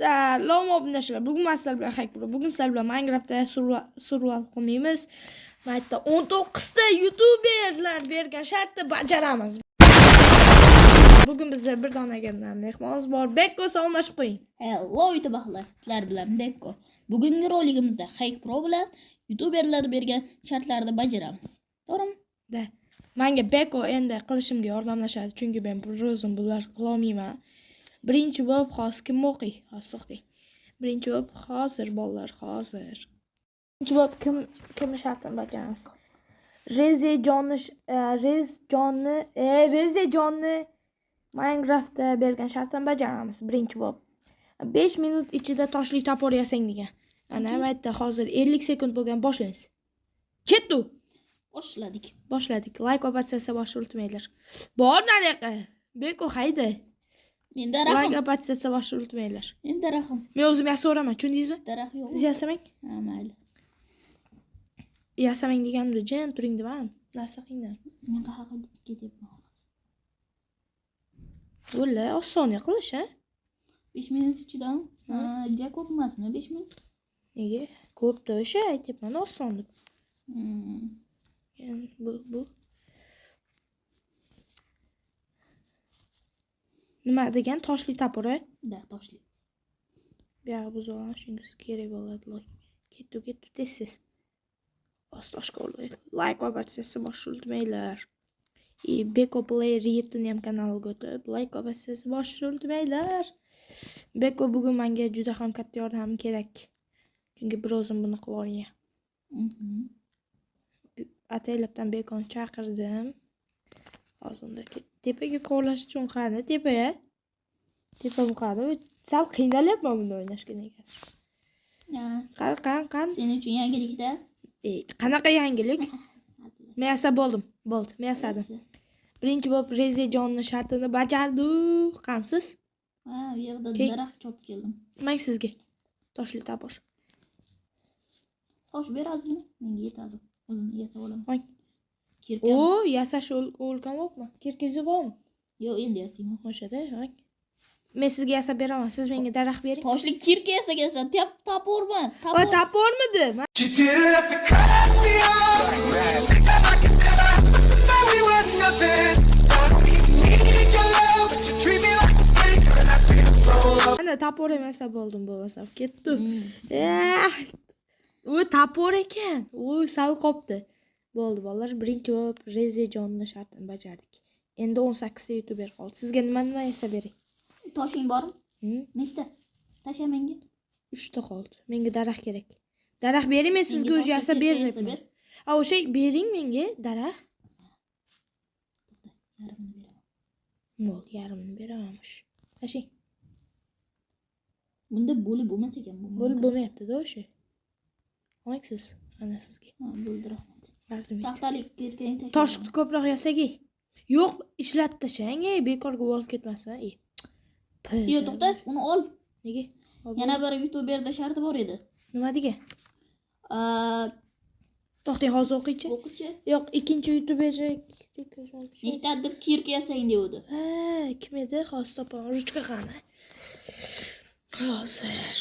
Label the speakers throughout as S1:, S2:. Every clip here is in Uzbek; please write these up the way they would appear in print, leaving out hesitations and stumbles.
S1: Salom obunachilar. Bugun men sizlar bilan Hack Pro. Bugun sizlar bilan Minecraftda survival qilmaymiz. Maytda 19 ta youtuberlar bergan shartni bajaramiz. Bugun bizda bir donagina mehmonimiz bor. Bekko, salomlashib qo'ying.
S2: Hello YouTube ahli, sizlar bilan Bekko. Bugungi roligimizda Hack Pro bilan youtuberlar bergan shartlarni bajaramiz. To'g'rimi?
S1: Da. Menga Beko endi qilishimga yordamlashadi, chunki men bir o'zim bular qilolmayman. Birinchi bo'lib hozir kim o'qiy? Hozir to'xtang. Birinchi bo'lib hozir bolalar, hozir. Birinchi bo'lib kim shartini bajaramiz? Rezejonni Rezjonni Rezejonni Minecraftda bergan shartini bajaramiz birinchi bo'lib. 5 minut ichida toshli topor yasang degan. Ana bu yerda hozir 50 sekund bo'lgan, boshlaymiz. Ketdi.
S2: Boshladik.
S1: Boshladik. Like va podpisatsiya bosishni unutmanglar. Bor nariyoqqa. Beko hayda.
S2: Menda
S1: Like
S2: rahm.
S1: va podpisatsiya bosishni unutmanglar.
S2: Menda rahm.
S1: Men o'zim yasayveraman, tushundingizmi?
S2: Daraxt yo'q.
S1: Siz yasamang.
S2: Ha, mayli.
S1: Yasamang deganimda jim turing demadim. Narsa qilingdan.
S2: Men qayerga ketyapman hozir?
S1: O'lla, oson qilish, ha?
S2: 5 minut ichida. Ha, ja ko'p emasmi 5 minut?
S1: Nega? Ko'pda o'sha aytyapman, oson deb. Yani bu nima degan toshli topor, a?
S2: Da, toshli.
S1: Buyog'i buzib olaman, chunki bizga kerak bo'ladi. Like. Ketdi, ketdi, tez tez. Ost toshga urdik. Like va podpisatsiya bosishni unutmanglar. И Beko Player 7 ni ham kanaliga o'tib, like va podpisatsiya bosishni unutmanglar. Beko bugun menga juda ham katta yordam kerak. Chunki bir o'zim buni qila olmayman. Ataylabdan Bekoni chaqirdim. Hozir unda tepaga kovlash uchun qani tepaga? Tepa bu qani? Sal qiynalyapman bunda o'ynashga nega?
S2: Ha,
S1: Qani, qani, qani?
S2: sen uchun yangilikda.
S1: Qanaqa yangilik? Men yasab bo'ldim. Bo'ldi, men yasadim. Birinchi bo'lib Rezejonni shartini bajardik. Qansiz?
S2: Ha, u yerda daraxt chopib keldim.
S1: Men sizga toshli topor.
S2: Tosh ber ozgina, menga yetadi. O'zim yasab olaman.
S1: Oy.
S2: Kirkam.
S1: O, yasash o'lkan yo'qmi? Kirkingiz bormi?
S2: Yo'q, endi yasayman.
S1: O'shada, oy. Men sizga yasab beraman. Siz menga daraxt bering.
S2: Toshli kirka yasagansan, tap topor emas.
S1: O,
S2: Topor.
S1: topormidi?
S3: She didn't have to cut me off. I could never know we were nothing. I don't even need your love, but you treat me like a stranger, and I feel so low.
S1: Ana topor ham yasab bo'ldim bo'lmasa. Ketdi. U topor ekan. U sal qopti. Bo'ldi bolalar, birinchi bo'lib Rezejonni shartini bajardik. Endi 18 ta youtuber qoldi. Sizga nima nima yasab beray?
S2: Toshing bormi? Nechta? Tasha menga.
S1: 3 ta qoldi. Menga daraxt kerak. Daraxt bering, men sizga
S2: Menga
S1: o'zi yasab
S2: toshli kirka yasab
S1: beryapman.
S2: ber.
S1: A, o'sha bering menga daraxt.
S2: To'xta, yarmini beraman.
S1: Bo'ldi, yarmini beraman o'sha. Tashlang.
S2: Bunda bo'lib bo'lmas ekan bu.
S1: Bo'lib bo'lmayapti-da o'sha. Oling siz, ana sizga.
S2: Ha, bo'ldi, rahmat.
S1: Arzimaydi.
S2: Taxtalik kirkang tasha.
S1: Toshni ko'proq yasak. Yo'q, ishlatib tashlang, ey, bekorga bo'lib ketmasin, ey.
S2: Yo'q, to'xta, uni ol.
S1: Nega?
S2: Yana bir youtuberda sharti bor edi.
S1: Nima degan? To'xtang, hozir o'qiychi.
S2: O'qichi.
S1: Yo'q, ikkinchi youtuber
S2: Nechtadir kirka yasang devdi.
S1: Ha, kim edi? Hozir topaman. Ruchka qani? Hozir.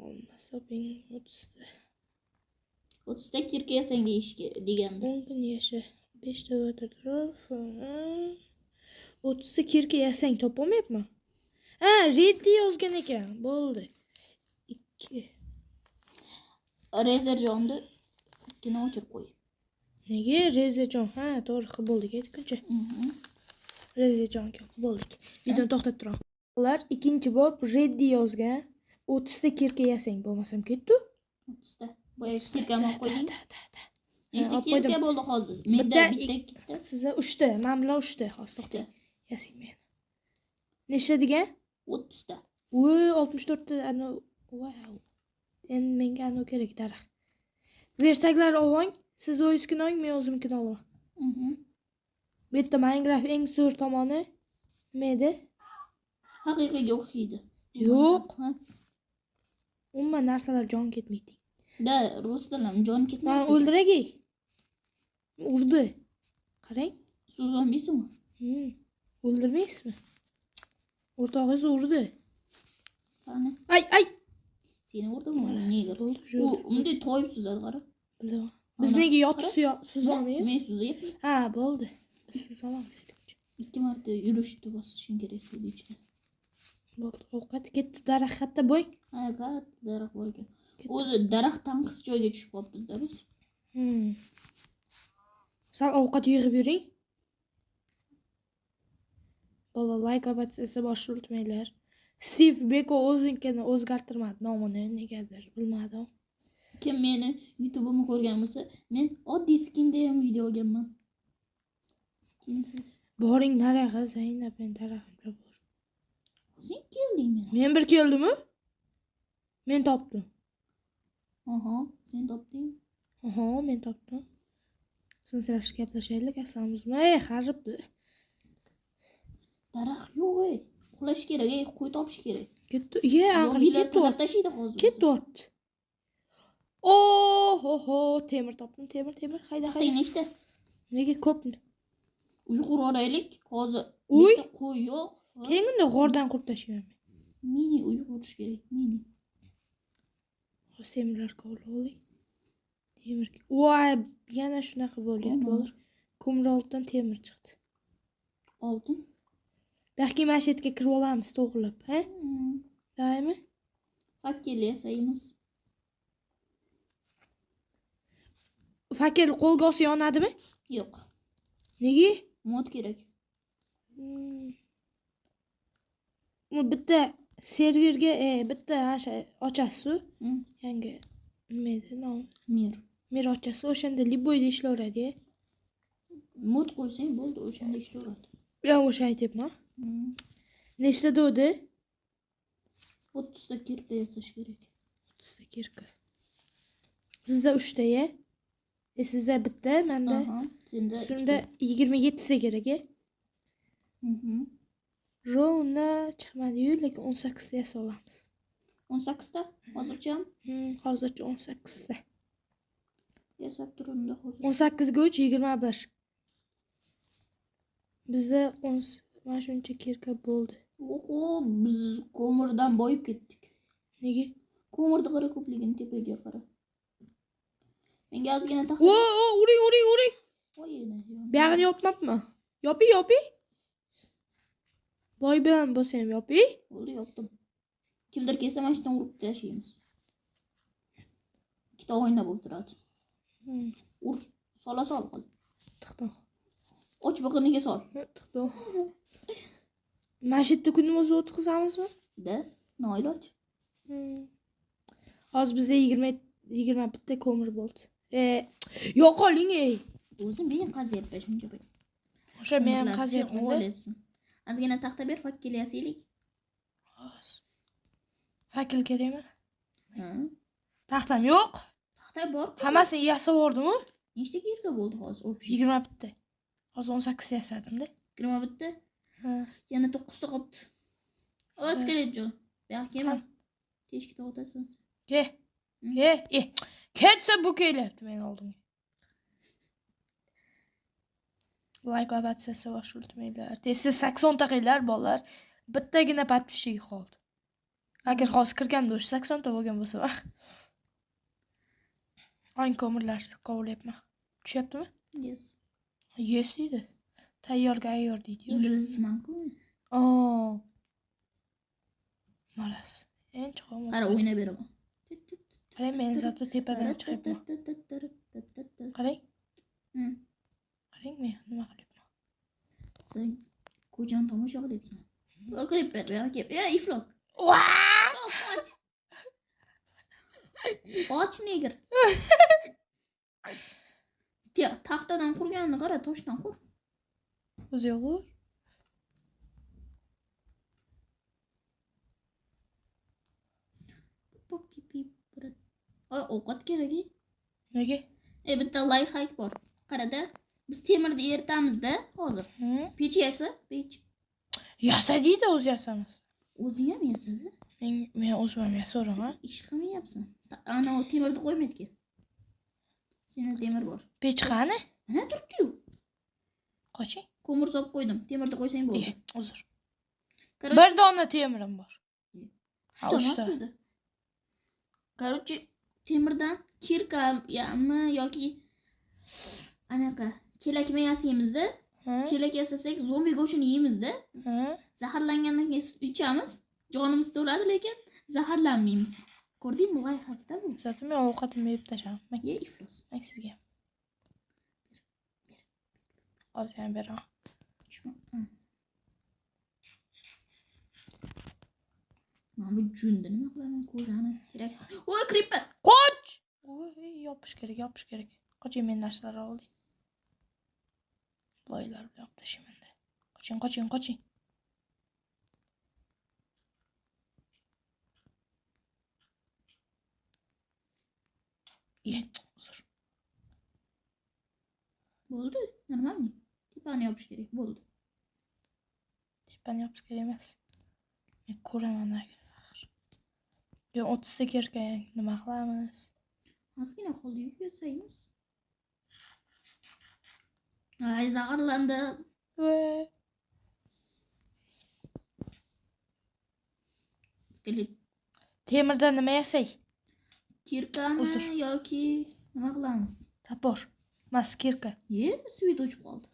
S1: Olmasa toping 30 ta.
S2: 30 ta kirka yasang deyish degandi.
S1: 10 kun yasha. 5 ta waterproof. 30 ta kirka yasang topolmayapman. Ha, Redli yozgan ekan. Bo'ldi. 2.
S2: Rezerjonni ikkini o'chirib qo'y.
S1: Nega Rezejon? Ha, to'g'ri, qilib bo'ldik aytguncha. Rezejon qilib bo'ldik. Videoni to'xtatib turaman. Ular ikkinchi bo'lib Reddi yozgan. 30 ta kirka yasang, bo'lmasam ketdi.
S2: 30 ta. Boya kirkani olib qo'yding.
S1: Da, da, da.
S2: Nechta
S1: olib qo'ydim.
S2: kirka bo'ldi hozir? Menda
S1: Bitta,
S2: bitta, ikkita.
S1: Sizda 3 ta, men bilan 3 ta. Hozir to'xtang. Yasang men. Nechta degan?
S2: 30 ta.
S1: Voy, 64 ta ana, wow. Endi menga ana kerak daraxt. Versaklar oling. Siz o'zingiznikini oling, men o'zimnikini olaman. Bu yerda Minecraft eng zo'r tomoni nima edi?
S2: Haqiqiyga o'xshaydi.
S1: Yo'q.
S2: Ha?
S1: Umuman narsalar jon ketmaydi.
S2: Da, rostdan ham jon ketmas.
S1: Mani o'ldiragay. Urdi. Qarang.
S2: Suv zombiysizmi?
S1: O'ldirmaysizmi? O'rtog'ingiz urdi.
S2: Qani?
S1: Ay, ay.
S2: Seni urdimi u negr?
S1: Bo'ldi,
S2: U unday toyib suzadi, qara.
S1: Bilaman. Biz
S2: Ana,
S1: nega yotib
S2: qara.
S1: suzolmaymiz?
S2: Men suzyapman.
S1: Ha, bo'ldi. Biz suzolamiz aytmoqchi.
S2: 2 marta yurishni bosishing kerak suvni ichida.
S1: Bo'ldi, ovqat ketdi daraxt xatta bo'y.
S2: Ha, katta daraxt bor ekan.
S1: Ketdi.
S2: O'zi daraxt tanqis joyga tushib qolibmiz-da biz.
S1: Sal ovqat yig'ib yuring. Bola like va podpisa bosishni unutmanglar. Steve Beko o'zinikini o'zgartirmadi nomini negadir bilmadim.
S2: Kim meni YouTube'imni ko'rgan bo'lsa, men oddiy skinda ham video olganman. Skinsiz.
S1: Boring narag'a Zaynab, men daraxtimga bor.
S2: O'zing kelding meni.
S1: Men bir keldimmi? Men topdim.
S2: Aha, sen topding.
S1: Oho, men topdim. Sinsirashib gaplashaylik, asamizmi? Ey, haribdi.
S2: Daraxt yo'q, ey. Qulash kerak, ey, qo'y topish kerak.
S1: Ketdi. Ye, anqara
S2: Zombilar
S1: ketdi.
S2: tirnab tashlaydi hozir.
S1: Ketdi. Oh, ho, temir topdim, temir, temir. Hayda,
S2: Taxtang
S1: hayda.
S2: nechta?
S1: Nega ko'p?
S2: Uy qurib olaylik. Hozir
S1: Uy?
S2: bitta qo'y yo'q.
S1: Keyin unda g'ordan qurib tashlayman.
S2: Mini uy qurish kerak, mini.
S1: Hozir temirlar kovlab oling. Temir. Voy, yana shunaqa bo'lyapti.
S2: Ko'mir.
S1: Ko'mir oltin temir chiqdi.
S2: Oltin.
S1: Balki mana shu yerga kirib olamiz to'g'rilab, ha? Daymi?
S2: Fakel yasaymiz.
S1: Fakel qo'lga olsa yonadimi?
S2: Yo'q.
S1: Nega?
S2: Mod kerak.
S1: U bitta serverga, bitta mana shu ochasiz-u. Yangi nima edi nomi?
S2: Mir.
S1: Mir ochasiz, o'shanda любойda ishlayveradi.
S2: Mod qo'ysang bo'ldi, o'shanda ishlayveradi.
S1: Men o'shani aytyapman. Nechta dodi?
S2: 30 ta кирка yasash kerak.
S1: 30 ta кирка. Sizda 3 ta, ya? Sizda bitta, menda
S2: Aha, senda
S1: shunda 27 ta kerak, e? Ровно chiqmadi-yu, lekin 18 ta yasa olamiz.
S2: 18 ta? Hozircha?
S1: Hozircha 18 ta.
S2: Yasab tur unda hozir.
S1: 18 ga 3 21. Bizda 10 mana shuncha кирка bo'ldi.
S2: Oho, biz ko'mirdan boyib ketdik.
S1: Nega?
S2: Ko'mirni qara ko'pligini, tepaga qara. Menga ozgina taxta.
S1: O, o, uring, uring, uring.
S2: Voy, ena, yon.
S1: Buyog'ini yopmabman. Yoping, yoping. Boy bilan bo'lsa ham yoping.
S2: Bo'ldi, yopdim. Kimdir kelsa mana shundan urib tashlaymiz. Ikkita oyna bo'lib turadi. Ur, sola sol qil.
S1: Tiqdim.
S2: Och biqiniga sol.
S1: Tiqdim. Mana shu yerda kunimizni o'tkazamizmi?
S2: Da, noiloj.
S1: Hozir bizda 21 ta ko'mir bo'ldi. Yo'qoling ey.
S2: O'zim men qazyapman shuncha payt.
S1: O'sha men ham
S2: Ko'mirlar, sen
S1: qazyapman-da.
S2: o'lyapsan. Ozgina taxta ber, fakel yasaylik.
S1: Hozir. Fakel kerakmi?
S2: Ha.
S1: Taxtam yo'q.
S2: Taxta bor.
S1: Hammasini yasab yubordim-u.
S2: Nechta кирка bo'ldi hozir? Общий.
S1: 21 ta. Hozir 18 ta yasadim-da.
S2: 21 ta.
S1: Ha.
S2: Yana 9 ta qolibdi. O, skeletjon. Bu yoqqa kelma.
S1: Ha.
S2: Teshikda o'tasan.
S1: Ke. Ke. Ketsa bu kelyapti meni oldimga. Like va podpisa bosishni unutmanglar. Tez 80 ta qilinglar bolalar. Bittagina подписчик qoldi. Agar hozir kirganda o'sha 80 ta bo'lgan bo'lsa, Oy ko'mirlar kovlayapman. Tushyaptimi?
S2: Yes.
S1: Yes deydi. Tayyorga ayyor deydi.
S2: Inglizman-ku.
S1: Oh. Malas. En chiqaman.
S2: Qara, o'ynab beraman.
S1: Qarang, men зато tepadan chiqyapman. Qarang. Qarang, men nima qilyapman.
S2: Sen ko'chani tomosha qilyapsan. Kirib ber, bu yoqqa kel. Ey, iflos. Och. Och negr. Taxtadan qurganini qara, toshdan qur.
S1: O'zi yo'q.
S2: Pop, pip, pip, brat. Oy, ovqat kerak. Ey.
S1: Nega?
S2: Bitta лайфхак bor. Qarada, biz temirni eritamizda hozir. Pech yasa, pech.
S1: Yasa deydi, o'zi yasamas.
S2: O'zing ham yasadi.
S1: Men o'zim ham yasayveraman.
S2: Ish qilmayapsan. Ana u temirni qo'ymaydi. Senda temir bor.
S1: Pech qani?
S2: Mana turibdi-yu.
S1: Qoching.
S2: Ko'mir solib qo'ydim. Temirni qo'ysang bo'ldi.
S1: Uzr.
S2: Короче,
S1: Bir dona temirim bor. Ha,
S2: Uchta
S1: uchta.
S2: emasmidi? Короче, temirdan kirkami yoki anaqa chelakma yasaymizda.
S1: Ha?
S2: Chelak yasasak, zombi go'shtini yeymizda.
S1: Ha?
S2: Zaharlangandan keyin sut ichamiz. Jonimiz to'ladi, lekin zaharlanmaymiz. Ko'rdingmi, лайфхак da bu.
S1: Zaten men ovqatimni yeb tashladim.
S2: Ye, iflos.
S1: Men sizga. Hozir ham beraman.
S2: Shu. Mana bu junni nima qilaman, кожа ni keraksiz. Voy, creeper.
S1: Qoch! Voy, yopish kerak, yopish kerak. Qoching, men narsalar oldim. Loylar bilan yopib tashlayman. Qoching, qoching, qoching. Ye, uzr.
S2: Bo'ldi, нормальный. Tepani yopish kerak, bo'ldi.
S1: Tepani yopish kerak emas. Men ko'raman axir. Yo, 30 ta kirka nima qilamiz?
S2: Ozgina qoldi, yasaymiz. Ay, zaharlandi.
S1: Voy.
S2: Skelet.
S1: Temirdan nima yasay?
S2: Kirkami
S1: Uzr.
S2: yoki nima qilamiz?
S1: Топор. Mas кирка.
S2: Ye, свет o'chib qoldi.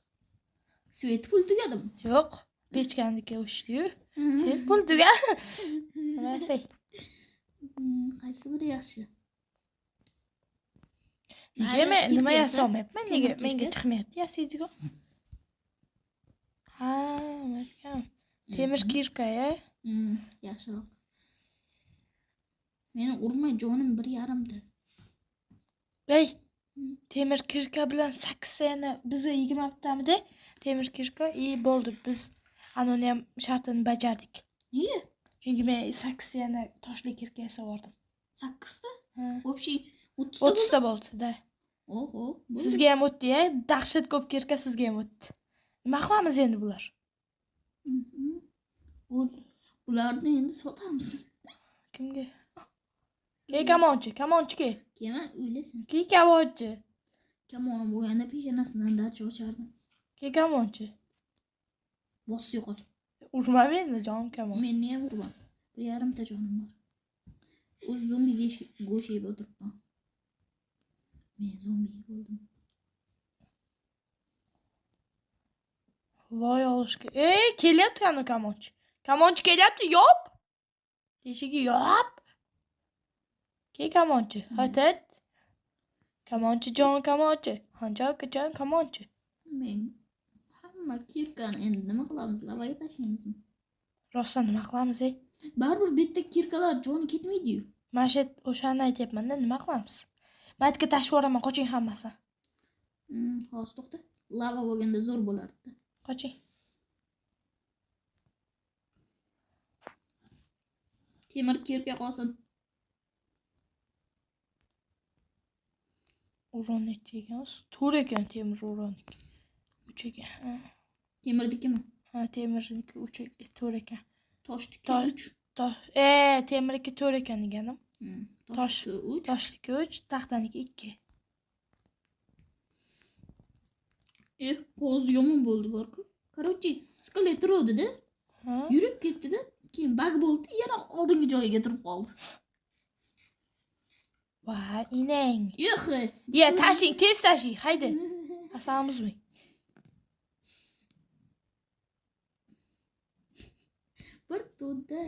S2: Свет pul tugadimi?
S1: Yo'q, pechkaniki o'chdi-yu. Sen pul tuga. Nima yasay?
S2: Qaysi biri yaxshi?
S1: Nega
S2: Mayli,
S1: men nima
S2: kirka yasa.
S1: yasolmayapman? Nega
S2: Temir
S1: menga
S2: kirka.
S1: chiqmayapti yasaydigan? Ha, aytgan. Temir кирка, ya.
S2: Yaxshiroq. Meni urma, jonim bir yarimta.
S1: Ey, temir кирка bilan sakkizta yana biza 20 tamidi temir кирка и bo'ldi. Biz anuni ham shartini bajardik.
S2: Nega?
S1: Chunki men sakkizta yana toshli кирка yasab yubordim.
S2: Sakkizta?
S1: Ha.
S2: Общий 30 ta.
S1: 30 ta bo'ldi, da.
S2: Oho, bo'ldi.
S1: Sizga ham o'tdi, ya. Dahshat ko'p кирка sizga ham o'tdi. Nima qilamiz endi bular?
S2: Ularni endi sotamiz.
S1: Kimga? Ke kamonchi, kamonchi ke.
S2: Kelma, o'ylasin.
S1: Ke kamonchi.
S2: Kamonim bo'lganda peshonasidan darcha ochardim.
S1: Ke kamonchi.
S2: Bos, yo'qol.
S1: Urma meni, jonim kamon.
S2: Meni ham urma. Bir yarimta jonim bor. U zombi go'sht yeb o'tiribman. Men zombi bo'ldim.
S1: Loy olishga. Ey, kelyapti anu kamonchi. Kamonchi kelyapti, yop. Teshigi yop. Ke kamonchi. Hatat. Kamonchi jon kamonchi. Hancha jon kamonchi.
S2: Men hamma кирка ni endi nima qilamiz? Lavaga tashlaymizmi?
S1: Rostdan nima qilamiz, ey?
S2: Baribir bu yerda кирка lar joni ketmaydi-yu.
S1: Mana shu o'shani aytyapman-da, nima qilamiz? Maytga tashib yuboraman, qoching hammasi.
S2: Hozir to'xta. Lava bo'lganda zo'r bo'lardi.
S1: Qoching.
S2: Temir кирка qolsin.
S1: Урон necha ekan? To'rt ekan temir урон niki. Uch ekan. Ha.
S2: Temirnikimi?
S1: Ha, temirniki uch, to'rt ekan.
S2: Toshniki 3.
S1: Tosh, temirniki to'rt ekan deganim. Tosh.
S2: Toshniki 3.
S1: Toshniki uch, taxtaniki ikki.
S2: Eh, hozir yomon bo'ldi borku. Короче, skelet turuvdi-da,
S1: Ha?
S2: yurib ketdi-da, keyin баг bo'ldi, yana oldingi joyiga turib qoldi.
S1: Voy, inang.
S2: Yo'q.
S1: Ya, tashing, tez tashing, haydi. Asamizmi?
S2: Bir to'da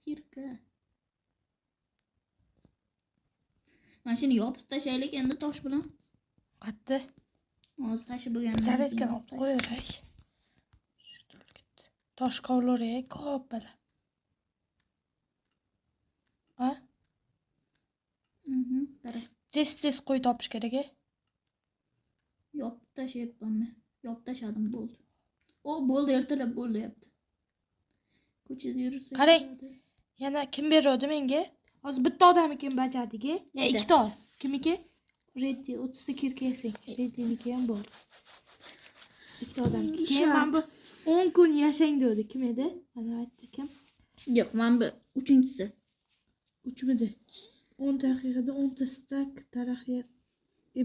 S2: кирка. Mana shuni yopib tashlaylik endi tosh bilan.
S1: Qatdi.
S2: Hozir tashib bo'lgandan
S1: Zaryadkani
S2: keyin
S1: olib qo'yaveray. Tosh kovlaveray, ko'p bala. A?
S2: Qara.
S1: Tez tez qo'y topish kerak, e?
S2: Yopib tashlayapman men. Yopib tashladim, bo'ldi. O, bo'ldi, ertalab bo'ldi deyapti. Ko'chada yursak
S1: Qarang.
S2: bo'ladi.
S1: Yana kim beradi menga? Hozir bitta odamnikini bajardik, e? Ya,
S2: Bitta.
S1: ikkita. Kimniki? Reddi 30 ta кирка yasang. Reddiniki ham bo'ldi. Ikkita odamniki.
S2: Keyingi
S1: Keyin mana bu
S2: shart.
S1: 10 kun yashang dedi. Kim edi? Mana aytdi kim?
S2: Yo'q, mana bu uchinchisi.
S1: Uchmidi? 10 daqiqada 10 ta стак daraxt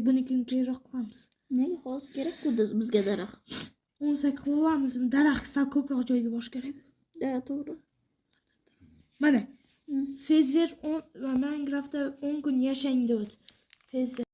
S1: bunikini keyinroq qilamiz.
S2: Nega hozir kerak-ku bizga daraxt?
S1: 10 sak qilib olamizmi? Daraxt sal ko'proq joyga borish kerak.
S2: Да, to'g'ri.
S1: Mana Fezer 10 Minecraftda 10 kun yashang deb. Fezer.